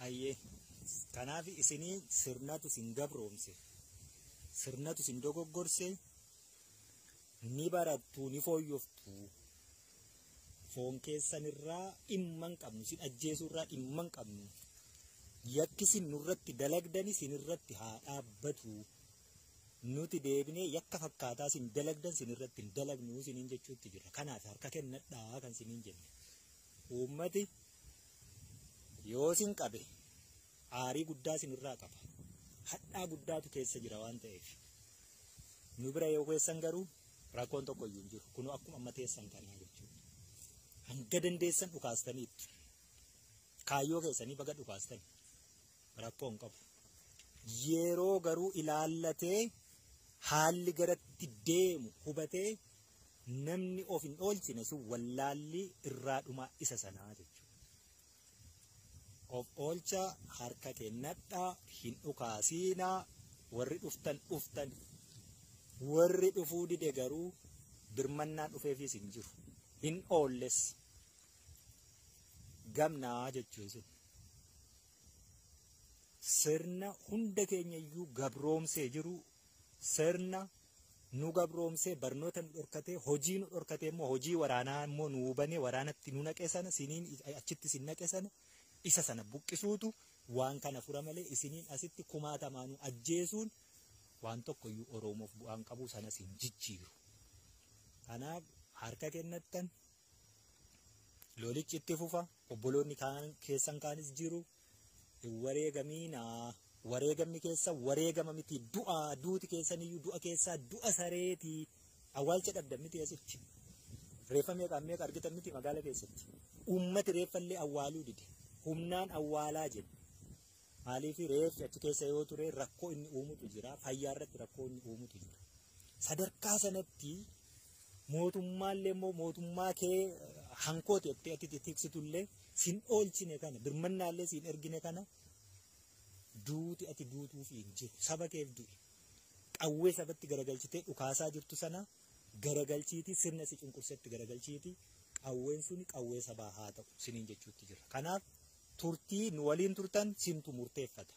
Ayyee kanaaf isinii sirnatu isin gabroomse, sirnatu isin dogoggorse, ni barattu, ni fooyyoftu. Foon keessan irraa dhimma hin qabnu, isin ajjeesuu irraa dhimma hin qabnu. Yakki isin nurratti dalagdani isin irratti haa dhaabbatu. Nuti deebinee yakka fakkaataa isin dalagdan isin irratti hin dalagnu isiniin jechuutti jira. Kanaaf harka kennadhaa kan isiniin jenne. Uummati yoo isin qabe aarii guddaa isin irraa qaba. Hadhaa guddaatu keessa jira waan ta'eef. Nu bira yoo keessan garuu rakkoon tokko iyyuu hin jiru. Kunoo akkuma amma teessan kanaa jechuudha. Hanga dandeessan dhukaastaniittu. Kaayyoo keessanii baga dhukaastan. Rakkoo hin qabu. Yeroo garuu ilaallatee haalli garatti deemu hubatee namni of hin oolchine sun wallaalli irraa dhumaa isa sanaa jechuudha. Of oolcha, harka kennadhaa, hin dhukaasiinaa, warri dhuftan dhuftan, warri dhufuu dide garuu birmannaan dhufeefis hin jiru. Hin oolles. Gamnaa jechuun sun. Sirna hunda keenya iyyuu gabroomsee jiru, sirna nu gabroomsee barnoota nu dhorkatee, hojii nu dhorkatee immoo hojii waraanaa immoo nu hubanee waraanatti nu naqe sana, siniin achitti sin naqe sana, isa sana buqqisuutu waan kana fura malee isiniin asitti kumaatamaanuu ajjeesuun waan tokko iyyuu Oromoof bu'aan qabu sanas hin jijjiiru. Kanaaf harka kennattan lolichi itti fufa, obboloonni kaan keessan kaanis jiru, hin wareegamiinaa. Wareegamni keessa wareegama miti, du'a duuti keessan iyyuu du'a keessaa du'a sareeti. Awwaalcha dhabdan miti asitti. Reeffa meeqa meeqa argitan miti magaala keessatti. Uummati reeffallee awwaaluu dide. Humnaan awwaalaa jedhu. Maaliif reeffi achi keessa yoo ture rakkoo inni uumutu jira. Fayyaa irratti rakkoo inni uumutu jira. Sadarkaa sanatti mootummaallee immoo mootummaa kee hankooti jettee ati tiksitullee sin oolchine kana, birmannaallee sin ergine kana, duuti ati duutuuf hin jiru. Saba keef du'i. Qawwee sabatti garagalchitee dhukaasaa jirtu sana garagalchiitii sirna si cunqursetti garagalchiitii qawween suni qawwee sabaa haa ta'u siniin jechuutti jira. Kanaaf turtii nu waliin turtan sintu murteeffata.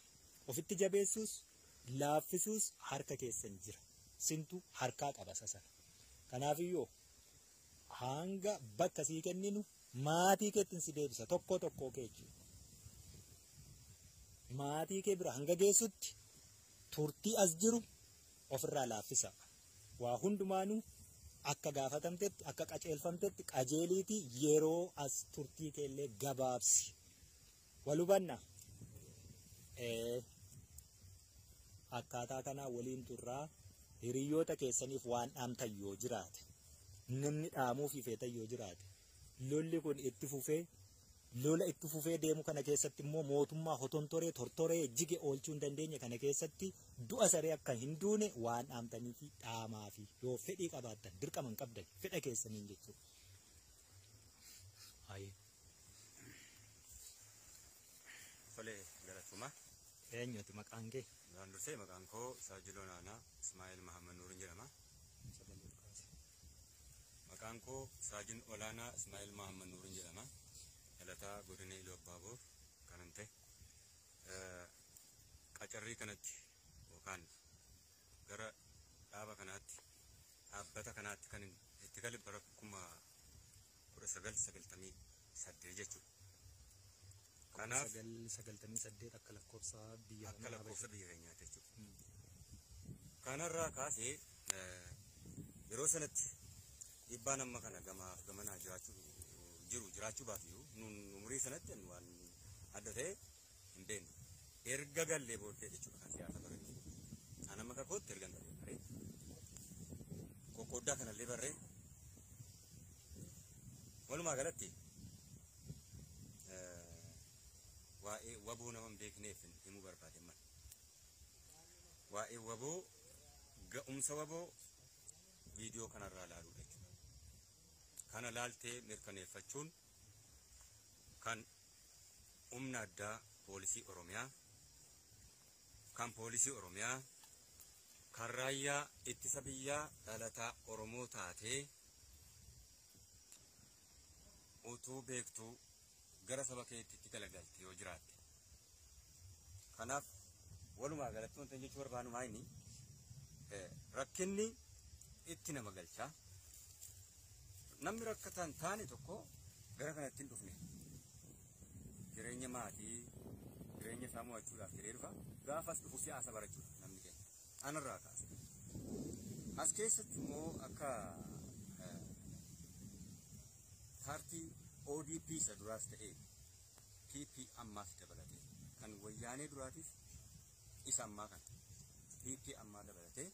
Ofitti jabeessuus laaffisuus harka keessan jira. Sintu harkaa qaba sana. Kanaafiyyoo hanga bakka sii kenninu maatii keettiin si deebisa tokko tokkoo kee jechuudha. Maatii kee bira hanga geessutti turtii as jiru ofirraa laaffisa. Waa hundumaanuu akka gaafatamtetti akka qajeelfamtetti qajeeliitii yeroo as turtii keellee gabaabsi. Wal hubanna? Akkaataa kanaa waliin turraa hiriyoota keessaniif waan dhaamtan yoo jiraate, namni dhaamuufii feetan yoo jiraate, lolli kun itti fufee lola itti fufee deemu kana keessatti immoo mootummaa hotontoree tortoree jige oolchuu hin dandeenye kana keessatti du'a saree akka hin duune waan dhaamtanii fi dhaamaa fi yoo fedhii qabaattan dirqama hin qabdan fedha keessaniin jechuudha. Ayee. Tole, galatuma. Eenyuti maqaan kee? Duraan dursee maqaan koo Saajiloo Naanaa Ismaa'eel Mahammad Nuurin jedhama. Maqaan koo Saajin Olaanaa Ismaa'eel Mahammad Nuurin jedhama. Dhalataa godina Iluu Abbaaboor kanan ta'e. Qacarrii kanatti yookaan gara dhaaba kanaatti dhaabbata kanaatti kan itti gale bara 1998 jechuudha. Kanaaf 998 akka lakkoofsa biyya akka lakkoofsa biyya keenyaatti jechuudha. Kanarraa kaasee yeroo sanatti dhiibbaan amma kana gamaaf gamanaa jiraachuu jiru jiraachuu baatu nun umurii sanatti waan adda ta'e hin beeknu. Erga gallee booddee jechuudha kan siyaasa barre. Kan amma kakootti erga galee barree qoqqooddaa kanallee barree walumaa galatti waa'ee waboo nama hin beekneef himuu barbaade man. Waa'ee waboo ga'umsa waboo viidiyoo kanarraa ilaaluudha jechuudha. Kana laaltee mirkaneeffachuun kan humna addaa poolisii Oromiyaa, kan poolisii Oromiyaa, kan raayyaa ittisa biyyaa dhalataa Oromoo taatee utuu beektuu gara saba keetti itti galagalte yoo jiraatte Kanaaf walumaa galatti wanta jechuu barbaannu maa inni rakkinni itti nama galchaa. Namni rakkataan taane tokko gara kanatti hin dhufne. Jireenya maatii, jireenya isaa mo'achuudhaaf jedhee dhufa. Gaafas dhufu siyaasa barachuudha namni keenya. Anarraa kaase. As keessatti immoo akka paartii ODP isa duraas ta'ee PP ammaas dabalatee kan wayyaanee duraatiif isa ammaa kana PP ammaa dabalatee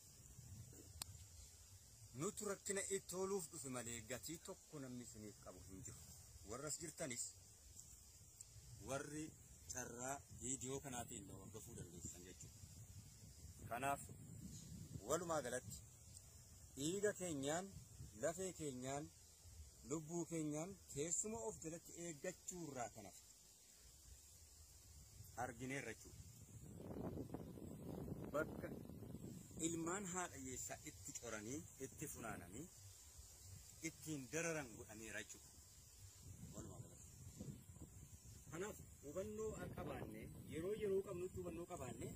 nutu rakkina itti ooluuf dhufe malee gatii tokko namni isiniif qabu hin jiru. Warras jirtanis warri carraa viidiyoo kanaatiin nu hordofuu dandeessan jechuudha. Kanaaf walumaa galatti dhiiga keenyaan, lafee keenyaan, lubbuu keenyaan teessuma of jalatti eeggachuu irraa kanaaf argineerra jechuudha. Bakka ilmaan haadha hiyyeessaa itti coranii, itti funaananii, ittiin dararan godhameera jechuudha. Walumaa galatti. Kanaaf hubannoo qabaanne yeroo yeroo qabnutti hubannoo qabaanne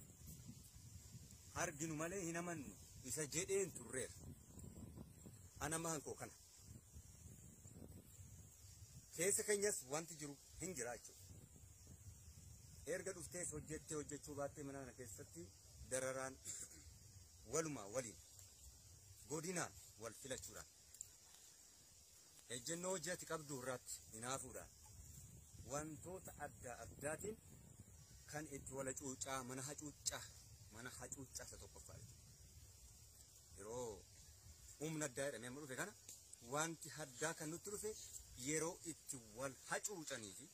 arginu malee hin amannu isa jedheen turreera. Ana maan koo kana. Keessa keenyas wanti jiru hin jira jechuudha. Erga dhuftees hojjettee hojjechuu baattee mana kana keessatti dararaan walumaa waliin godinaan wal filachuudhaan ejjennoo hojii ati qabdu irratti hinaafuudhaan wantoota adda addaatiin kan itti wal hacuucaa mana hacuuccaa isa tokkoffaa jechuudha. Yeroo humna addaa jedhamee amma dhufe kana wanti addaa kan nutti dhufe yeroo itti wal hacuucanii fi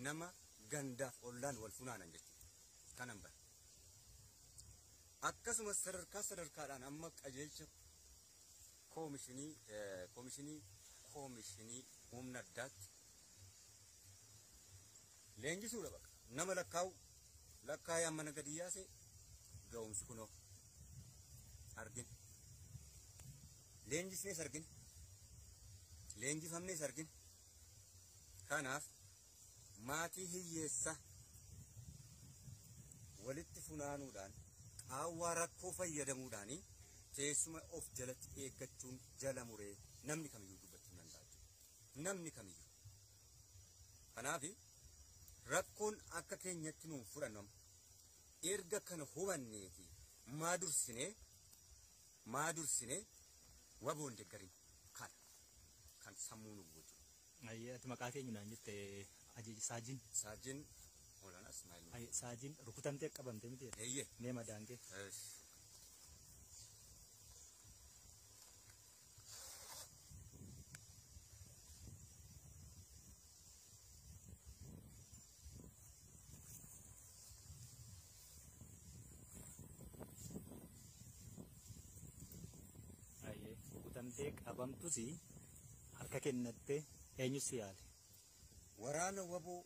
nama gandaaf ollaan wal funaanan jechuudha. Kanan bara. Akkasumas sadarkaa sadarkaadhaan amma qajeelcha koomishinii humna addaatti leenjisuudha baqa. Nama lakkaa'ee amma gadi yaase ga'umsi kunoo argina. Leenjisnees argina. Leenjifamnees argina. Kanaaf maatii hiyyeessa walitti funaanuudhaan qaawwaa rakkoo fayyadamuudhaan teessuma of jalatti eeggachuun jala muree namni kamiyyuu dubbachuu danda'a jechuudha. Namni kamiyyuu. Kanaaf rakkoon akka keenyatti nuun fudhannu erga kana hubanneeti maa dursinee waboon deeggarin kana kan sammuu nu guutu. Ati maqaa keenya naan jette Saajin. Saajin Olaanaa Ismaa'eel. Saajin rukutamtee qabamte miti? Eeyyee. Mee madaan kee? Rukutamtee qabamtus harka kennattee eenyus si yaale? Waraana waboo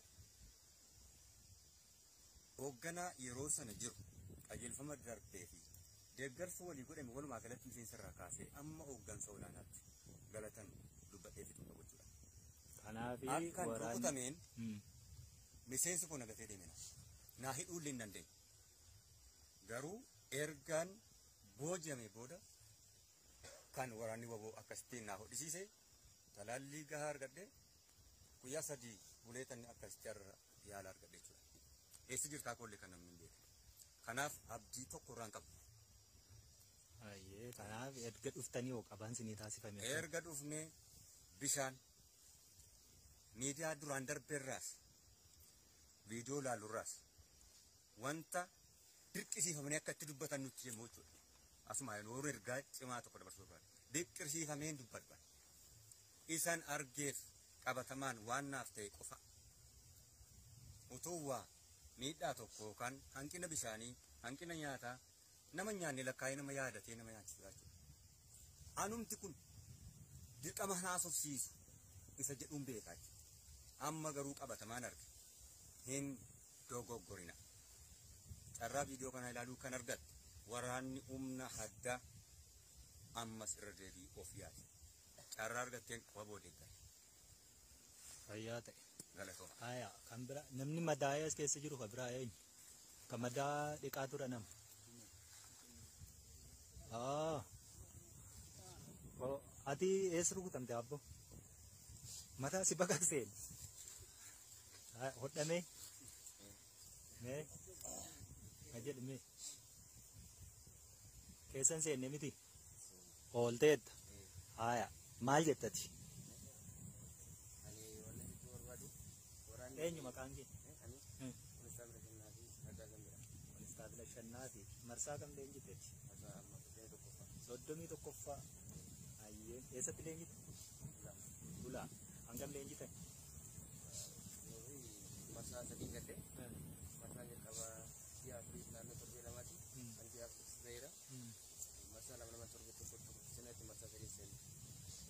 hoogganaa yeroo sana jiru qajeelfama darbee fi deeggarsa walii godhame walumaa galatti miseensa irraa kaasee amma hooggansa olaanaatti galatan dubbadhee fixuu qabu jechuudha. Kanaaf Akkan rukutameen miseensi kun nagatee deemena. Naa hidhuu illee hin dandeenye. Garuu ergaan booji'ame booda kan waraanni waboo akkasittiin naa hodhisiise talaallii gahaa argadhe guyyaa 3 buleetan akkasitti har'a yaala argadhe jechuudha. Eessa jirtaa koollee kan namni hin beekne. Kanaaf abdii tokko irraan qabu. Kanaaf erga dhuftanii hoo qabaan sinii taasifame? Erga dhufnee bishaan miidiyaa duraan darbeerraas viidiyoo ilaalurraas wanta dirqisiifamanii akka itti dubbatan nutti himu jechuudha. Asuma yeroo ergaa cimaa tokko dabarsuu barbaada. Dirqisiifameen dubbadha. Isaan argeef qabatamaan waan naaf ta'e qofa. Utuu waa miidhaa tokko yookaan hanqina bishaanii, hanqina nyaataa, nama nyaanne lakkaa'ee nama yaadatee nama nyaachisuudha jechuudha. Anumti kun dirqama haasofsiisu isa jedhuun beekaa jechuudha. Amma garuu qabatamaan arge hin dogoggorina. Carraa viidiyoo kana ilaaluu kan argatte waraanni humna addaa ammas irra deebii of yaade. Carraa argatteen waboo deeggare. Fayyaa ta'e. Galatooma. Aya, kan bira namni madaa'ee as keessa jiru kan biraa eenyu? Kan madaa dhiqaa tura nama. Ati eessa rukutamte abbo? Mataa si baqaqseen. Hodhamee? Mee? Ma jedhame? Keessan seenne miti? Oolteetta. Haaya. Maal jettati? Ani wanna jechuu barbaadu waraanni Eenyu maqaan kee? Ani Konstaabila Shannaa fi Ragaa Gambira. Konstaabila Shannaa fi marsaa kam leenjiteeti? Marsaa amma 31ffaa. 31ffaa. Ayyee. Eessatti leenjite? Bulaa. Bulaa. Hangam leenjitan? Nuyi marsaa 3 galle. Marsaan jalqabaa ji'a afurii naannoo torbee lamaati. Kan ji'a afurii ta'eera. Marsaa lama lama torbee tokko tokko seenatti marsaa 3 seenne.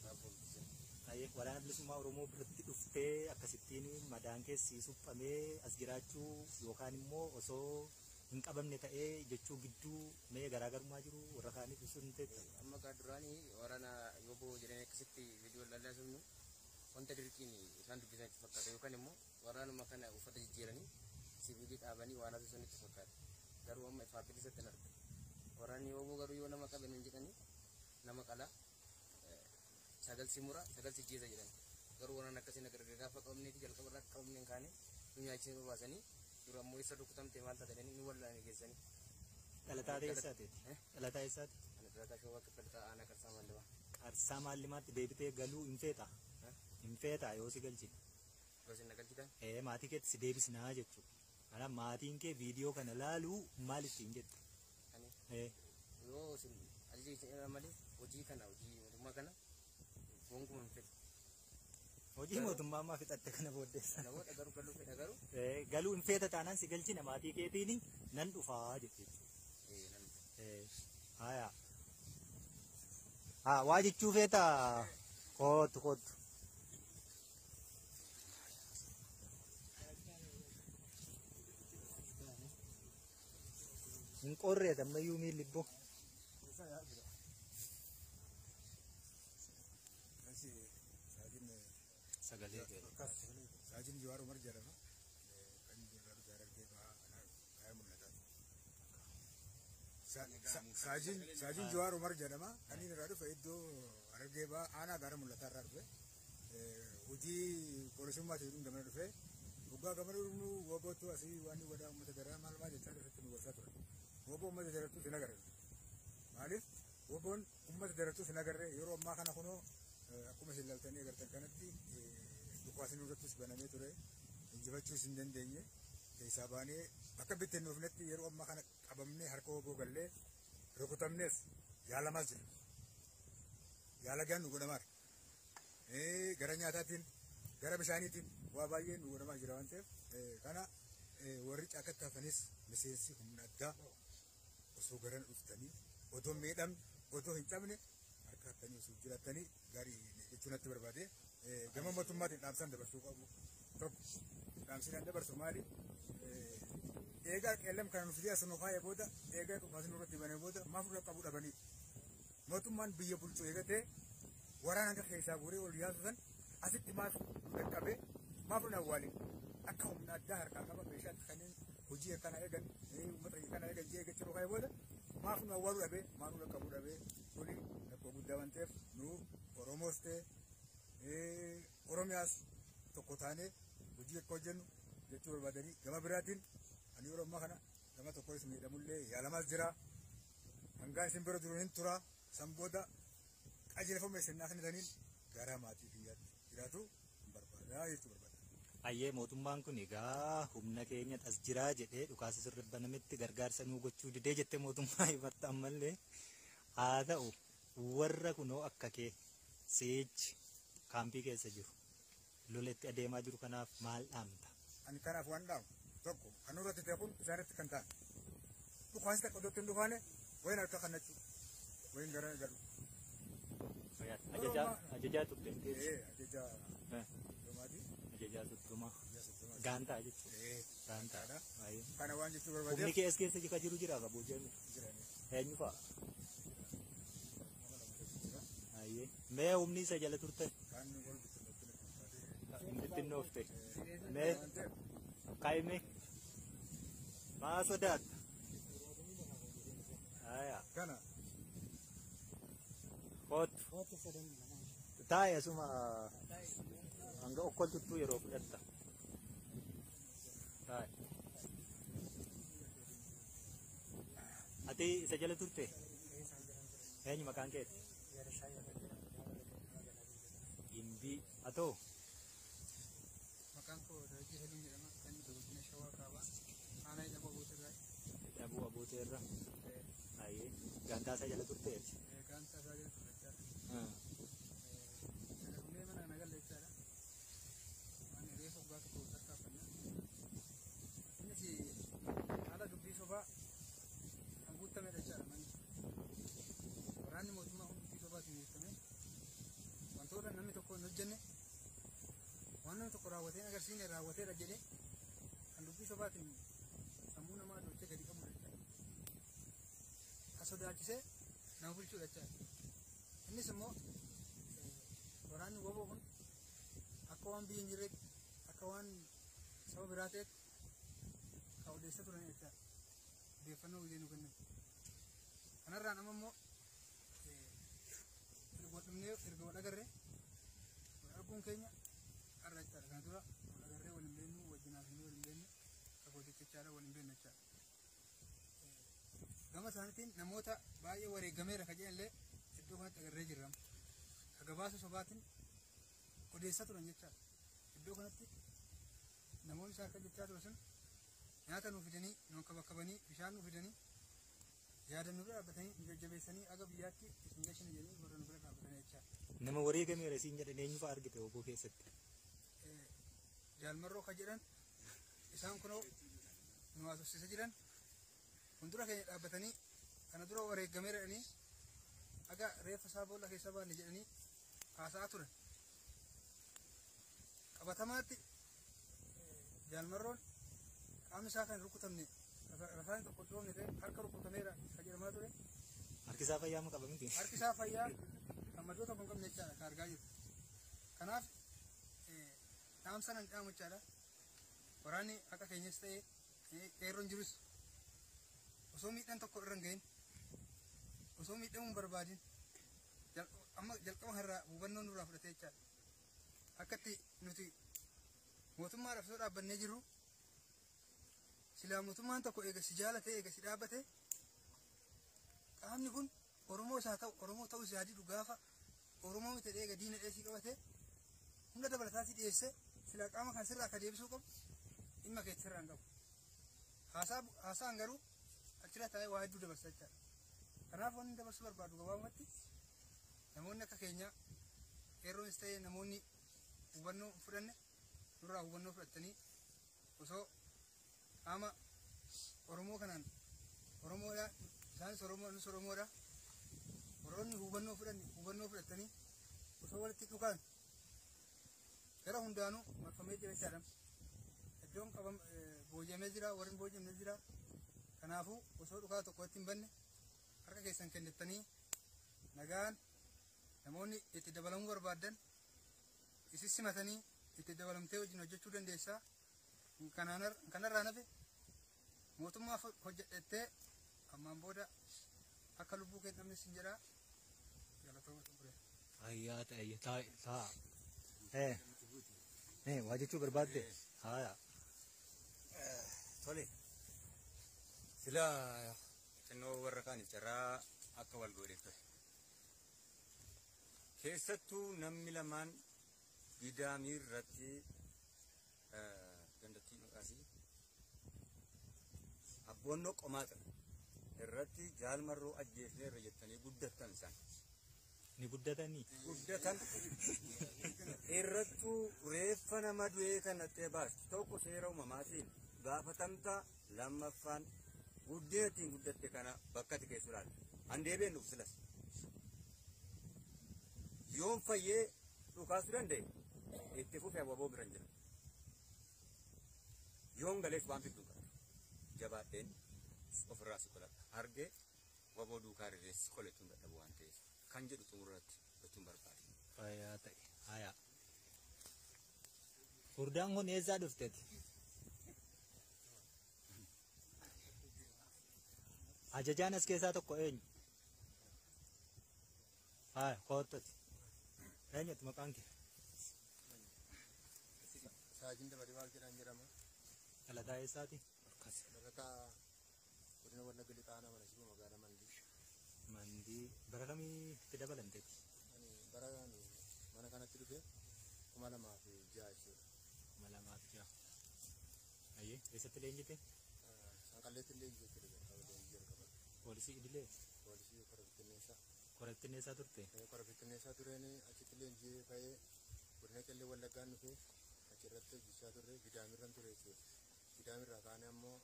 Kanaafuu seenne. Ayyee waraana bilisummaa Oromoo biratti dhuftee akkasittiin madaan keessi suphamee as jiraachuu yookaan immoo osoo hin qabamne ta'ee jechuu gidduu mee garaagarummaa jiru warra kaaniif ibsuu hin teetta. Amma gaa duraanii waraana yoo bo'oo jedhanii akkasitti viidiyoo ilaalaa jirru wanta dirqiin isaan dubbisan itti fakkaata yookaan immoo waraanuma kana uffata jijjiiranii sibiilii dhaabanii waan haasoo itti fakkaata. Garuu amma ifaa bilisatti hin argu. Waraanni yoo bo'oo garuu yoo nama qaban hin jedhanii nama qalaa sagal si mura sagal si jeesa jedhan. Garuu waraana akkasii na gargaara gaafa qabneeti jalqaba irraa qabne hin kaane nu nyaachisanii baasanii dura ammoo isa rukutamte maal taate jedhanii nu wallaane geessanii. Dhalataa eessaati? Dhalataa eessaati? Ani dhalataa Shawaa Kibbaa aanaa Qarsaa Maallimaa. Qarsaa Maallimaatti deebitee galuu hin feetaa? Hin feetaa yoo si galchine? Yoo isin na galchitan? Maatii keetti si deebisnaa jechuudha. Kanaaf maatiin kee viidiyoo kana laaluu maal ittiin jette? Ani yoo isin ajaja isin irraa malee hojii kana hojii mootummaa kana gonkumaa hin fedhu. Hojii mootummaa ammaa fixatte kana booddeessa. Kana booda garuu galuu fedha garuu. Galuu hin feeta taanaan si galchina maatii keetiin nan dhufaa jette jechuudha. Nan dhufa. Haaya. Haa waa jechuu feetaa? Kootu kootu. Hin qorreet ammayyuu miilli ibboo. Sagalee kee. Saajin Jawaar Umar jedhama. Kan inni irraa dhufe Harargee bahaa kaaya mul'ataati. Saajin Jawaar Umar jedhama. Kan inni irraa dhufe iddoo Harargee bahaa aanaa gaara mul'ataa irraa dhufe. Hojii poolisummaa jedhuun gamana dhufe. Waggaa gamana dhufnu waggoottu asii waan wadaa uummata garaa maal maal jechaa dhufetti nu gorsaa ture. Waggaa uummata darattuu sin agarre. Maaliif waggoon uummata darattuu sin agarre yeroo ammaa kana kunoo akkuma isin laaltanii agartan kanatti dhukaasni irrattis banamee ture. Injifachuus hin dandeenye. Keessaa baanee bakka bittinnuufnetti yeroo ammaa kana qabamnee harka woboo gallee rukutamnees yaalamaas jira. Yaala gaan nu godhamaara. Gara nyaataatiin gara bishaaniitiin waa baay'ee nu godhamaa jira waan ta'eef kana warri caakatti hafanis miseensi humna addaa osoo garan dhuftanii otoo miidhamne otoo hin cabne harka hattanii osoo jiraattanii gaarii jechuu natti barbaade gama mootummaatiin dhaamsaan dabarsuu qabu tokko dhaamsinaan dabarsu maali eegaa qeellam kana nu fidee as nu faaya booda eegaa dhukaasni nurratti banee booda maaf nurra qabuu dhabanii mootummaan biyya bulchu eegatee waraana hanga keessaa guuree ol yaasu san asitti maaf nu dhaqqabee maaf nu awwaalee akka humna addaa harkaa qaba meeshaatti kanneen hojii akkana eegan uummata kana eegan jee eeggachaa dhukaa'ee booda maaf nu awwaaluu dhabee maaf nu dhaqqabuu dhabee kuni rakkoo guddaa waan ta'eef nu Oromoos ta'e Oromiyaas tokko taanee hojii akka hojjennu jechuu barbaadanii gama biraatiin ani yeroo ammaa kana gama tokkos miidhamullee yaalamaas jira hangaan isin bira jiru hin tura san booda qajeelfama isin naa kennitaniin gara maatii kiyyaatti jiraatu barbaadaa jechuu barbaada. Ayyee mootummaan kun egaa humna keenya as jiraa jedhee dhukaasa sirri banametti gargaarsa nuu gochuu didee jettee mootummaa himatta ammallee haa ta'u warra kunoo akka kee si'ichi kaampii keessa jiru loletti adeemaa jiru kanaaf maal dhaamta? Ani kanaaf waan dhaamu tokko kan nurratti ta'e kun isaanitti kan ta'an dhukaasni takka iddootti hin dhufaane wayin harka kannachuu wayin gara galu. Ajajaa turte. Ajajaa soddomaati. Ajajaa 30. Gaantaa jechuudha. Gaantaadha. Kana waan jechuu barbaadeef. Humni kee as keessa jika jiru jira qabu jennu. Eenyu fa'a? Mee humni isa jala turte? Kan wal bittinnoofte. Hin bittinnoofte. Mee kaa'ime? Maa sodaatta? Aya. Kana. Kootu. Taa'i asuma hanga okkoltuttuu yeroo fudhatta. Taa'i. Ati isa jala turte? Eenyu maqaan keeti? Gimbii. Atoo? Maqaan koo Darajjii Heluun jedhama. Kan inni godina Shawaa Kaabaa. Aanaa Hidhaboo Abuutirraa. Hidhaboo Abuuteerra. Ayyee. Gaantaa isaa jala turte? Gaantaa isaa jala turte jechaadha. Sagalumee mana kana galle jechaadha. Waan reefa waggaa tokko tarkaanfanna. Innis haala dubbii sobaa kan guutamedha jechaadha manni. Waraanni mootummaa kun dubbii sobaatiin guutame. Wantoota namni tokko hin hojjenne waan namni tokko raawwatee hin agarsiisne raawwateera jedhee kan dubbii sobaatiin sammuu namaa dhochee gadi qabudha jechaadha. Kan sodaachisee nama bulchuudha jechaadha. Innis immoo waraanni woboo kun akka waan biyya hin jirreetti akka waan saba biraa ta'etti kan odeessaa turan jechaadha. Odeeffannoo illee nu kennan. Kanarraan amma immoo erga wal dhumnee erga wal agarree wal arguun keenya har'a jechaadha. Kana dura wal agarree wal hin beeknu, wajjin haasofnee wal hin beeknu, kakooticha jechaadha wal hin beeknu jechaadha. Gama isaaniitiin namoota baay'ee wareegameera kan jedhan illee iddoo kanatti agarree jirra. Ka gabaasa sobaatiin odeessaa turan jechaadha. Iddoo kanatti namoonni isaan akka jechaa turan sun nyaata nuu fidanii, nu kabakkabanii, bishaan nuu fidanii, yaada nu bira dhaabbatanii, nu jajjabeessanii aga biyyaatti isin gashina jedhanii warra nu bira dhaabbatanii jechaadha. Nama wareegameera isiin jedhan eenyu fa'a argite obbo keessatti? Jaalmarroo kan jedhan isaan kunoo nu haasofsiisa jiran fuuldura keenya dhaabbatanii kana dura wareegameera jedhanii aga reeffa isaa boolla keessa baanne jedhanii haasa'aa turan. Qabatamaatti jaalmarroon qaamni isaa kan hin rukutamne rasaan tokko hin dhoofne ta'e harka rukutameera kan jedhamaa ture. Harki isaa fayyaa moo qaba miti? Harki isaa fayyaa kan madoo tokko hin qabne jechaadha kan argaa jiru. Kanaaf dhaamsa nan dhaamu jechaadha. Waraanni akka keenyas ta'e qeerroon jirus osoo miidhaan tokko irra hin gahin osoo miidhamuu hin barbaadin amma jalqaba kanarraa hubannoo nurraa fudhatee jechaadha. Akkatti nuti mootummaadhaaf osoo dhaabbannee jirru silaa mootummaan tokko eega si jaalatee eega si dhaabbate qaamni kun Oromoo isaa ta'u Oromoo ta'uu isaa didu gaafa Oromoo miti eega diina dheesii qabate hunda dabalataa si dhiyeesse silaa qaama kan sirraa akka deebisuu qabu dhimma keetti sirraa hin qabu. Haasaan garuu achirra taa'ee waa hedduu dabarsa jechaadha. Kanaaf wanni dabarsuu barbaadu gabaabumatti namoonni akka keenyaa qeerroonis ta'ee namoonni hubannoo hin fudhanne nurraa hubannoo fudhatanii osoo qaama Oromoo kanaan Oromoodha isaanis Oromoo nus Oromoodha warroonni hubannoo fudhanne hubannoo fudhatanii osoo walitti dhukaan gara hundaanuu marfamee jira jechaadha. Iddoon qabam booji'amee jira warri hin booji'amne jira. Kanaafuu osoo dhukaa tokkotti hin banne harka keessan kennettanii nagaan namoonni itti dabalamuu barbaaddan isis simatanii itti dabalamtee wajjin hojjechuu dandeessaa. Kanarraa nafe mootummaaf hojjedhettee ammaan booda akka lubbuu kee dhabne sin jedhaa galatooma xumuree. Ayyaa ta'e taa'i taa'a. Waa jechuu barbaadde? Haaya. Tole. Silaa xinnoo warra kaaniif carraa akka wal godheef ture. Keessattuu namni lamaan gidaamii irratti gandattii maqaasii abboonnoo qomaa ta'e irratti jaalmarroo ajjeefneerra jettanii guddattan isaan. Ni guddatanii? Guddatan irrattuu reeffa nama du'ee kan dhattee baastu tokko seera uumamaatiin gaafatamta lammaffaan guddina ittiin guddatte kana bakka ati keessu laalla. An deebi'een dhufu silas. Yoon fayyee dhukaasuu danda'e itti fufee ababoo bira hin jira. Yoon galees waan fiddu hin qabdu. Jabaadheen ofirraa si qoladha. Argee waboo duukaa rirreessi si qolachuun dadhabu waan ta'eef kan jedhu xumurratti gochuun barbaade. Fayyaa ta'e. Haaya. Furdaan kun eessaa dhufteeti? Ajajaan as keessaa tokko eenyu? Haa, koottati. Eenyutu maqaan kee? Saajin Dabalee Waal jedhaan jedhama. Dhalataa eessaati? Dhalataa godina Wallagga Lixaa aanaa mana Sibuu magaalaa Mandii. Mandii bara kamii itti dabalamteeti? Ani bara ani mana kanatti dhufe 2006 jechuudha. 2006. Ayyee, eessatti leenjite? Sanqalleetti leenjii jechuudha jalqaba leenjii jalqaba. Poolisii idilee? Poolisii kora bittinneessaa. Kora bittinneessaa turte? Kora bittinneessaa tureen achitti leenjii ba'ee godina Qellee Wallaggaan dhufe achirratti hojjechaa turre Gidaamirran ture jechuudha. Gidaamirraa kaanee ammoo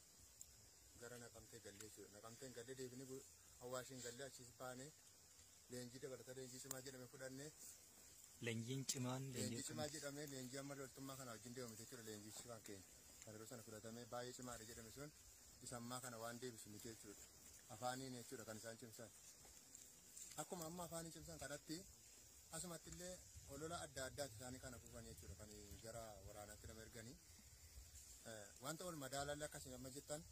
gara Naqamtee gallee jechuudha. Naqamteen gallee deebinee Awaashiin gallee achis baanee leenjii dabalata leenjii cimaa jedhame fudhannee. Leenjiin cimaan leenjii cimaa jedhamee leenjii amma loltummaa kana wajjin deemame jechuudha leenjii cimaan keenya. Kan yeroo sana fudhatamee baay'ee cimaadha jedhame sun isa ammaa kana waan deebisu miti jechuudha. Afaaniin jechuudha kan isaan cimsan. Akkuma amma afaaniin cimsan kanatti asumatti illee olola adda addaati isaanii kana fufan jechuudha kan gara waraanaatti nama erganii. Wanta ol madaalallee akkasii amma jettan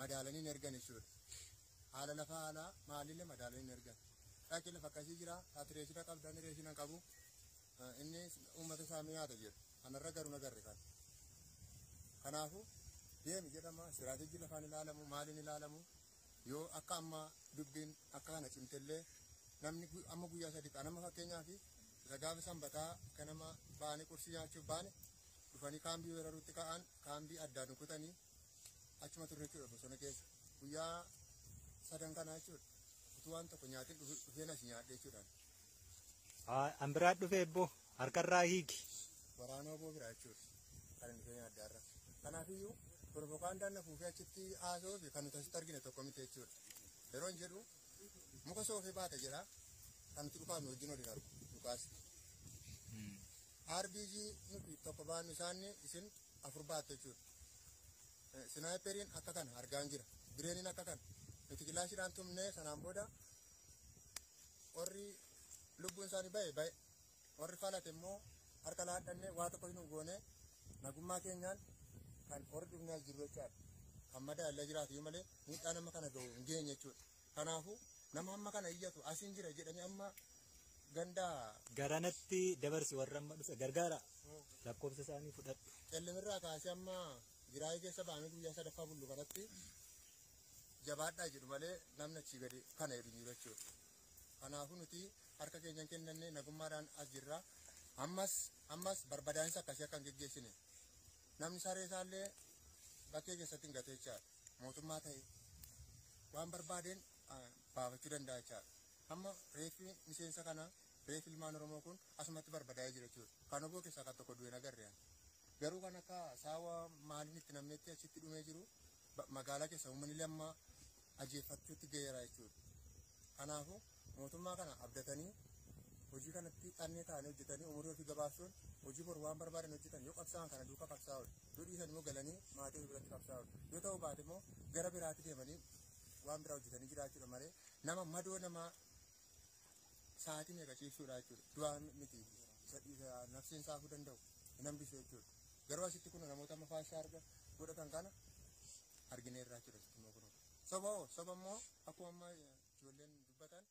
madaalanii hin ergan jechuudha. Haala lafaa haala maalillee madaalanii hin ergan. Dhaqi lafa akkasii jira ati reeshina qabda inni reeshina hin qabu. Inni uummata isaa mi'aata jedhu. Kanarra garuu nagarre kan. Kanaafuu deemi jedhama istiraatejii lafaan ilaalamu maaliin ilaalamu yoo akka amma dubbiin akka kana cimtellee namni amma guyyaa sadii qaama fakkeenyaaf isa gaafa sanbataa kanama baane qursii nyaachuuf baane dhufanii kaambii weeraruutti ka'an kaambii addaan kutanii achuma turre jechuudha bosona keessa guyyaa sadan kana jechuudha utuu waan tokko nyaatiin dhufeen as nyaadhe jechuudhaan. An biraa dhufee ebboo harkarraa hiiki. Waraana oboo biraa jechuudha kan inni dhufee addaarra. Kanaafiyyuu propagaandaan na fuufee achitti haasa'uu fi kan nuti asitti argine tokko miti jechuudha. Yeroo hin jedhu muka soofee baata jedha kan nuti dhukaafnu wajjin waliin argu dhukaas. RPG nuti tokko baannu isaanii isin afur baattu jechuudha. Sinaayiperiin akka kana argaan jira. Bireeniin akka kana. Nuti kilaashiidhaan tumnee sanaan booda warri lubbuun isaanii ba'e ba'e warri falate immoo harka laadhannee waa tokko hin goone nagummaa keenyaan kan warri dhufnee as jiru jechaadha. Kan madaallee jiraatu iyyuu malee miidhaa nama kana gahu hin geenye jechuudha. Kanaafuu nama amma kana iyyatu asiin jira jedhanii amma ganda garanatti dabarsi warra amma dhufe gargaara lakkoofsa isaanii fudhadhu. Qellimirraa kaasee amma giraayii keessa bahamee guyyaa sadaffaa bullu kanatti jabaadhaa jedhu malee namni achii gadi kana jedhu hin jiru jechuudha. Kanaafuu nuti harka keenyan kennannee nagummaadhaan as jirra. Ammas ammas barbadaansa akkasii akka hin geggeessine. Namni saree isaallee bakkee keessatti hin gate jechaadha. Mootummaa ta'e waan barbaadeen baafachuu danda'a jechaadha. Amma reeffi miseensa kana reeffi ilmaan Oromoo kun asumatti barbadaa'ee jira jechuudha. Kan oboo keessaa kan tokko du'e nagarre ani. Garuu kan akka saawa maaliin itti namnetti achitti dhumee jiru magaalaa keessa uummanni lamma ajeeffachuutti ga'eera jechuudha. Kanaafuu mootummaa kana abdatanii hojii kanatti xannee ta'anii hojjetanii umurii ofii gabaabsuun hojii boru waan barbaadan hojjetan yoo qabsaa'an kana duukaa qabsaa'u yoo dhiisan immoo galanii maatii ofii biratti qabsaa'u yoo ta'u baate immoo gara biraatti deemanii waan biraa hojjetanii jiraachuudha malee nama madoo nama sa'aatii meeqa ciibsuudha jechuudha. Du'aa miti nafsiin saafuu danda'u hin hambisu jechuudha. Garuu asitti kun namoota amma faashaa arga godhatan kana argineerra jechuudha asitti immoo kun. Soba hoo soba immoo akkuma amma ijoolleen dubbatan.